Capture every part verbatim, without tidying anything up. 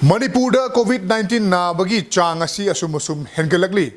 ꯃꯅꯤꯄꯨꯔꯗ COVID nineteen ꯅꯥꯕꯒꯤ ꯆꯥꯡ ꯑꯁꯤ ꯑꯁꯨꯝ ꯑꯁꯨꯝ ꯍꯦꯟꯒꯠꯂꯛꯂꯤ꯫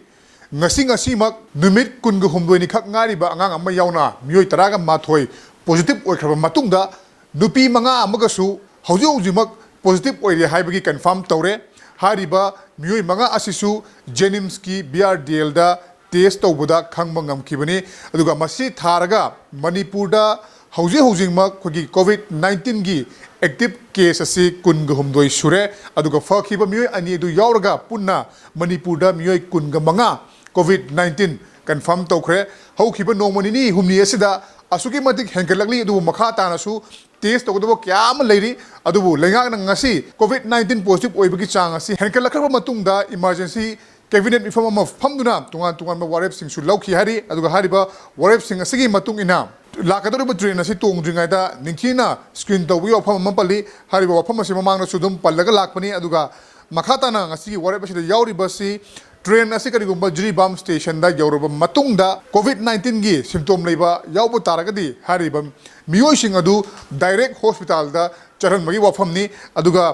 ꯉꯁꯤ ꯉꯁꯤꯃꯛ ꯅꯨꯃꯤꯠ ꯀꯨꯟꯒ ꯍꯨꯝꯗꯣꯏꯅꯤ ꯈꯛ ꯉꯥꯏꯔꯤꯕ ꯑꯉꯥꯡ ꯑꯃ ꯌꯥꯎꯅ ꯃꯤꯑꯣꯏ ꯇꯔꯥꯒ ꯃꯥꯊꯣꯏ ꯄꯣꯖꯤꯇꯤꯚ ꯑꯣꯏꯈ꯭ꯔꯕ ꯃꯇꯨꯡꯗ, ꯅꯨꯄꯤ ꯃꯉꯥ ꯑꯃꯒꯁꯨ ꯍꯧꯖꯤꯛ ꯍꯧꯖꯤꯛꯃꯛ ꯄꯣꯖꯤꯇꯤꯚ ꯑꯣꯏꯔꯦ ꯍꯥꯏꯕꯒꯤ ꯀꯟꯐꯥꯔꯝ ꯇꯧꯔꯦ꯫ ꯍꯥꯏꯔꯤꯕ ꯃꯤꯑꯣꯏ ꯃꯉꯥ ꯑꯁꯤꯁꯨ ꯖꯦꯅꯤꯝꯁꯀꯤ ꯕꯤ ꯑꯥꯔ ꯗꯤ ꯑꯦꯜꯗ ꯇꯦꯁ ꯇꯧꯕꯗ ꯈꯪꯕ ꯉꯝꯈꯤꯕꯅꯤ꯫ ꯑꯗꯨꯒ ꯃꯁꯤ ꯊꯥꯔꯒ ꯃꯅꯤꯄꯨꯔꯗ ꯍꯧꯖꯤꯛ ꯍꯧꯖꯤꯛꯃꯛ ꯑꯩꯈꯣꯏꯒꯤ ꯀꯣꯚꯤꯗ ꯅꯥꯏꯟꯇꯤꯟꯒꯤ ꯑꯦꯛꯇꯤꯚ ꯀꯦꯁ ꯑꯁꯤ ꯀꯨꯟꯒ ꯍꯨꯝꯗꯣꯏ ꯁꯨꯔꯦ꯫ ꯑꯗꯨꯒ ꯐꯈꯤꯕ ꯃꯤꯑꯣꯏ ꯑꯅꯤ ꯑꯗꯨ ꯌꯥꯎꯔꯒ ꯄꯨꯟꯅ ꯃꯅꯤꯄꯨꯔꯗ ꯃꯤꯑꯣꯏ ꯀꯨꯟꯒ ꯃꯉꯥ ꯀꯣꯚꯤꯗ ꯅꯥꯏꯟꯇꯤꯟ ꯀꯟꯐꯥꯔꯝ ꯇꯧꯈ꯭ꯔꯦ꯫ ꯍꯧꯈꯤꯕ ꯅꯣꯡꯃ ꯅꯤꯅꯤ ꯍꯨꯝꯅꯤ ꯑꯁꯤꯗ ꯑꯁꯨꯛꯀꯤ ꯃꯇꯤꯛ ꯍꯦꯟꯒꯠꯂꯛꯂꯤ꯫ ꯑꯗꯨꯕꯨ ꯃꯈꯥ ꯇꯥꯅꯁꯨ ꯇꯦꯁ ꯇꯧꯒꯗꯕ ꯀꯌꯥ ꯑꯃ ꯂꯩꯔꯤ꯫ ꯑꯗꯨꯕꯨ ꯂꯩꯉꯥꯛꯅ ꯉꯁꯤ ꯀꯣꯚꯤꯗ ꯅꯥꯏꯟꯇꯤꯟ ꯄꯣꯖꯤꯇꯤꯚ ꯑꯣꯏꯕꯒꯤ ꯆꯥꯡ ꯑꯁꯤ ꯍꯦꯟꯒꯠꯂꯛꯈ꯭ꯔꯕ ꯃꯇꯨꯡꯗ ꯏꯃꯥꯔꯖꯦꯟꯁꯤ ꯀꯦꯕꯤꯅꯦꯠ ꯃꯤꯐꯝ ꯑꯃ ꯐꯝꯗꯨꯅ ꯇꯣꯉꯥꯟ ꯇꯣꯉꯥꯟꯕ ꯋꯥꯔꯦꯞꯁꯤꯡꯁꯨ ꯂꯧꯈꯤ ꯍꯥꯏꯔꯤ꯫ ꯑꯗꯨꯒ ꯍꯥꯏꯔꯤꯕ ꯋꯥꯔꯦꯞꯁꯤꯡ ꯑꯁꯤꯒꯤ ꯃꯇꯨꯡ ꯏꯟꯅ ꯂꯥꯛꯀꯗꯧꯔꯤꯕ ꯇ꯭ꯔꯦꯟ ꯑꯁꯤ ꯇꯣꯡꯗ꯭ꯔꯤꯉꯩꯗ ꯅꯤꯡꯊꯤꯅ ꯁ꯭ꯀ꯭ꯔꯤꯟ ꯇꯧꯕꯒꯤ ꯋꯥꯐꯝ ꯑꯃ ꯄꯜꯂꯤ꯫ ꯍꯥꯏꯔꯤꯕ ꯋꯥꯐꯝ ꯑꯁꯤ ꯃꯃꯥꯡꯗꯁꯨ ꯑꯗꯨꯝ ꯄꯜꯂꯒ ꯂꯥꯛꯄꯅꯤ꯫ ꯑꯗꯨꯒ ꯃꯈꯥ ꯇꯥꯅ ꯉꯁꯤꯒꯤ ꯋꯥꯔꯦꯞ ꯑꯁꯤꯗ ꯌꯥꯎꯔꯤꯕꯁꯤ, ꯇ꯭ꯔꯦꯟ ꯑꯁꯤ ꯀꯔꯤꯒꯨꯝꯕ ꯖꯤꯔꯤꯕꯥꯝ ꯁ꯭ꯇꯦꯁꯟꯗ ꯌꯧꯔꯕ ꯃꯇꯨꯡꯗ ꯀꯣꯚꯤꯗ ꯅꯥꯏꯟꯇꯤꯟꯒꯤ ꯁꯤꯝꯇꯣꯝ ꯂꯩꯕ ꯌꯥꯎꯕ ꯇꯥꯔꯒꯗꯤ ꯍꯥꯏꯔꯤꯕ ꯃꯤꯑꯣꯏꯁꯤꯡ ꯑꯗꯨ ꯗꯥꯏꯔꯦꯛ ꯍꯣꯁꯄꯤꯇꯥꯜꯗ ꯆꯠꯍꯟꯕꯒꯤ ꯋꯥꯐꯝꯅꯤ꯫ ꯑꯗꯨꯒ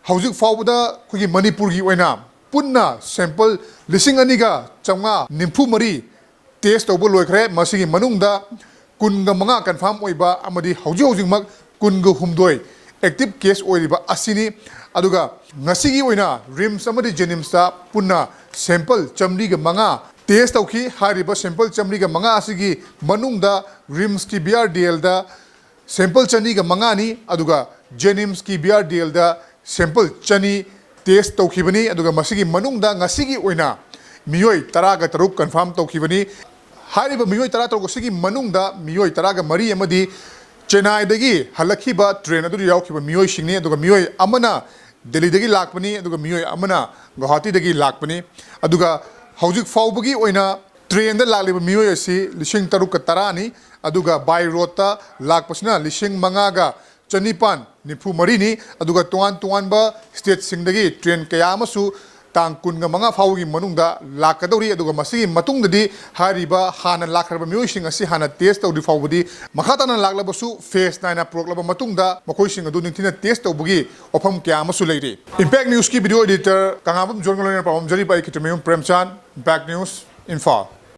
ꯍꯧꯖꯤꯛ ꯐꯥꯎꯕꯗ ꯑꯩꯈꯣꯏꯒꯤ ꯃꯅꯤꯄꯨꯔꯒꯤ ꯑꯣꯏꯅ ꯄꯨꯟꯅ ꯁꯦꯝꯄꯜ ꯂꯤꯁꯤꯡ ꯑꯅꯤꯒ ꯆꯥꯝꯃꯉꯥ ꯅꯤꯐꯨ ꯃꯔꯤ ꯇꯦꯁ ꯇꯧꯕ ꯂꯣꯏꯈ꯭ꯔꯦ꯫ ꯃꯁꯤꯒꯤ ꯃꯅꯨꯡꯗ ꯀꯨꯟꯒ ꯃꯉꯥ ꯀꯟꯐꯥꯔꯝ ꯑꯣꯏꯕ ꯑꯃꯗꯤ ꯍꯧꯖꯤꯛ ꯍꯧꯖꯤꯛꯃꯛ ꯀꯨꯟꯒ ꯍꯨꯝꯗꯣꯏ ꯑꯦꯛꯇꯤꯚ ꯀꯦꯁ ꯑꯣꯏꯔꯤꯕ ꯑꯁꯤꯅꯤ꯫ ꯑꯗꯨꯒ ꯉꯁꯤꯒꯤ ꯑꯣꯏꯅ ꯔꯤꯝꯁ ꯑꯃꯗꯤ ꯖꯦꯅꯤꯝꯁꯇ ꯄꯨꯟꯅ ꯁꯦꯝꯄꯜ ꯆꯥꯃꯔꯤꯒ ꯃꯉꯥ ꯇꯦꯁ ꯇꯧꯈꯤ꯫ ꯍꯥꯏꯔꯤꯕ ꯁꯦꯝꯄꯜ ꯆꯥꯃꯔꯤꯒ ꯃꯉꯥ ꯑꯁꯤꯒꯤ ꯃꯅꯨꯡꯗ ꯔꯤꯝꯁꯀꯤ ꯕꯤ ꯑꯥꯔ ꯗꯤ ꯑꯦꯜꯗ ꯁꯦꯝꯄꯜ ꯆꯅꯤꯒ ꯃꯉꯥꯅꯤ, ꯑꯗꯨꯒ ꯖꯦꯅꯤꯝꯁꯀꯤ ꯕꯤ ꯑꯥꯔ ꯗꯤ ꯑꯦꯜꯗ ꯁꯦꯝꯄꯜ ꯆꯅꯤ ꯇꯦꯁ ꯇꯧꯈꯤꯕꯅꯤ꯫ ꯑꯗꯨꯒ ꯃꯁꯤꯒꯤ ꯃꯅꯨꯡꯗ ꯉꯁꯤꯒꯤ ꯑꯣꯏꯅ ꯃꯤꯑꯣꯏ ꯇꯔꯥꯒ ꯇꯔꯨꯛ ꯀꯟꯐꯥꯔꯝ ꯇꯧꯈꯤꯕꯅꯤ꯫ ꯍꯥꯏꯔꯤꯕ ꯃꯤꯑꯣꯏ ꯇꯔꯥꯇꯔꯨꯛ ꯑꯁꯤꯒꯤ ꯃꯅꯨꯡꯗ ꯃꯤꯑꯣꯏ ꯇꯔꯥꯒ ꯃꯔꯤ ꯑꯃꯗꯤ ꯆꯦꯟꯅꯥꯏꯗꯒꯤ ꯍꯜꯂꯛꯈꯤꯕ ꯇ꯭ꯔꯦꯟ ꯑꯗꯨꯗ ꯌꯥꯎꯈꯤꯕ ꯃꯤꯑꯣꯏꯁꯤꯡꯅꯤ꯫ ꯑꯗꯨꯒ ꯃꯤꯑꯣꯏ ꯑꯃꯅ ꯗꯦꯜꯂꯤꯗꯒꯤ ꯂꯥꯛꯄꯅꯤ, ꯑꯗꯨꯒ ꯃꯤꯑꯣꯏ ꯑꯃꯅ ꯒꯨꯋꯥꯍꯥꯇꯤꯗꯒꯤ ꯂꯥꯛꯄꯅꯤ꯫ ꯑꯗꯨꯒ ꯍꯧꯖꯤꯛ ꯐꯥꯎꯕꯒꯤ ꯑꯣꯏꯅ ꯇ꯭ꯔꯦꯟꯗ ꯂꯥꯛꯂꯤꯕ ꯃꯤꯑꯣꯏ ꯑꯁꯤ ꯂꯤꯁꯤꯡ ꯇꯔꯨꯛꯀ ꯇꯔꯥꯅꯤ, ꯑꯗꯨꯒ ꯕꯥꯏ ꯔꯣꯗꯇ ꯂꯥꯛꯄꯁꯤꯅ ꯂꯤꯁꯤꯡ ꯃꯉꯥꯒ ꯆꯅꯤꯄꯥꯟ ꯅꯤꯐꯨ ꯃꯔꯤꯅꯤ꯫ ꯑꯗꯨꯒ ꯇꯣꯉꯥꯟ ꯇꯣꯉꯥꯟꯕ ꯁ꯭ꯇꯦꯠꯁꯤꯡꯗꯒꯤ ꯇ꯭ꯔꯦꯟ ꯀꯌꯥ ꯑꯃꯁꯨ ꯇꯥꯡ ꯀꯨꯟꯒ ꯃꯉꯥ ꯐꯥꯎꯕꯒꯤ ꯃꯅꯨꯡꯗ ꯂꯥꯛꯀꯗꯧꯔꯤ꯫ ꯑꯗꯨꯒ ꯃꯁꯤꯒꯤ ꯃꯇꯨꯡꯗꯗꯤ ꯍꯥꯏꯔꯤꯕ ꯍꯥꯟꯅ ꯂꯥꯛꯈ꯭ꯔꯕ ꯃꯤꯑꯣꯏꯁꯤꯡ ꯑꯁꯤ ꯍꯥꯟꯅ ꯇꯦꯁ ꯇꯧꯗ꯭ꯔꯤ ꯐꯥꯎꯕꯗꯤ, ꯃꯈꯥ ꯇꯥꯅ ꯂꯥꯛꯂꯕꯁꯨ ꯐꯦꯁ ꯅꯥꯏꯅ ꯄꯨꯔꯛꯂꯕ ꯃꯇꯨꯡꯗ ꯃꯈꯣꯏꯁꯤꯡ ꯑꯗꯨ ꯅꯤꯡꯊꯤꯅ ꯇꯦꯁ ꯇꯧꯕꯒꯤ ꯋꯥꯐꯝ ꯀꯌꯥ ꯑꯃꯁꯨ ꯂꯩꯔꯤ꯫ ꯏꯝꯄꯦꯛ ꯅ꯭ꯌꯨꯁꯀꯤ ꯚꯤꯗꯤꯑꯣ ꯏꯗꯤꯇꯔ ꯀꯪꯂꯥꯕꯝ ꯖꯣꯟꯒ ꯂꯣꯏꯅꯅ ꯄꯥꯎꯈꯨꯝꯖꯔꯤꯕ ꯑꯩ ꯈꯦꯇ꯭ꯔꯤꯃꯌꯨꯝ ꯄ꯭ꯔꯦꯝꯆꯥꯟ, ꯏꯝꯄꯦꯛ ꯅ꯭ꯌꯨꯁ, ꯏꯝꯐꯥꯜ꯫